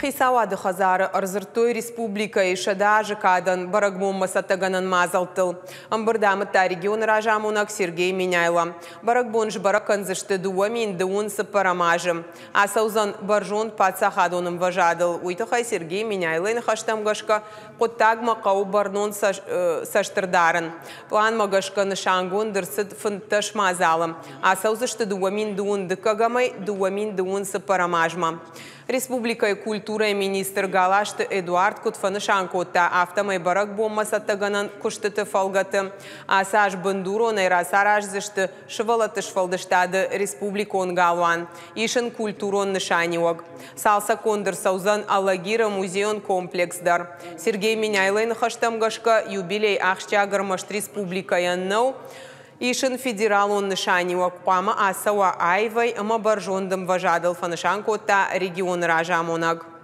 Хицауады хӕдзары ӕрдзырдтой республикӕйы 100 азы кадӕн бӕрӕгбонмӕ цӕттӕгӕнӕн мадзӕлттыл. Ӕмбырд амыдта регионы разамонӕг Сергей Меняйло. Бӕрӕгбон сбӕрӕг кӕндзысты 2024 азы. Ацӕудзӕн бӕрзонд паддзахадон ӕмвӕзадыл. Уый тыххӕй Сергей Меняйлойы ныхӕстӕм гӕсгӕ хъуыддагмӕ хъӕуы бӕрнон цӕст ӕрдарын. Пъланмӕ гӕсгӕ нысангонд ӕрцыд 15 мадзалы. Ацӕудзысты 2021-ӕй 2024 азмӕ. Республикӕйы культурӕйы министр Галазты Эдуард куыд фӕнысан кодта, афтӕмӕй бӕрӕгбонмӕ цӕттӕгӕнӕн куыстыты фӕлгӕты ацы аз бындуронӕй рацараздзысты сывӕллӕтты сфӕлдыстады республикон галуан. Ис ын культурон нысаниуӕг. Цалцӕггонд ӕрцӕудзӕн Алагиры музейон комплекс дӕр. Сергей Меняйлойы ныхӕстӕм гӕсгӕ, юбилей ахсджиаг ӕрмӕст республикӕйӕн нӕу, ис ын федералон нысаниуӕг, хъуамӕ ацӕуа аивӕй ӕмӕ бӕрзонд ӕмвӕзадыл, фӕнысан кодта регионы разамонӕг.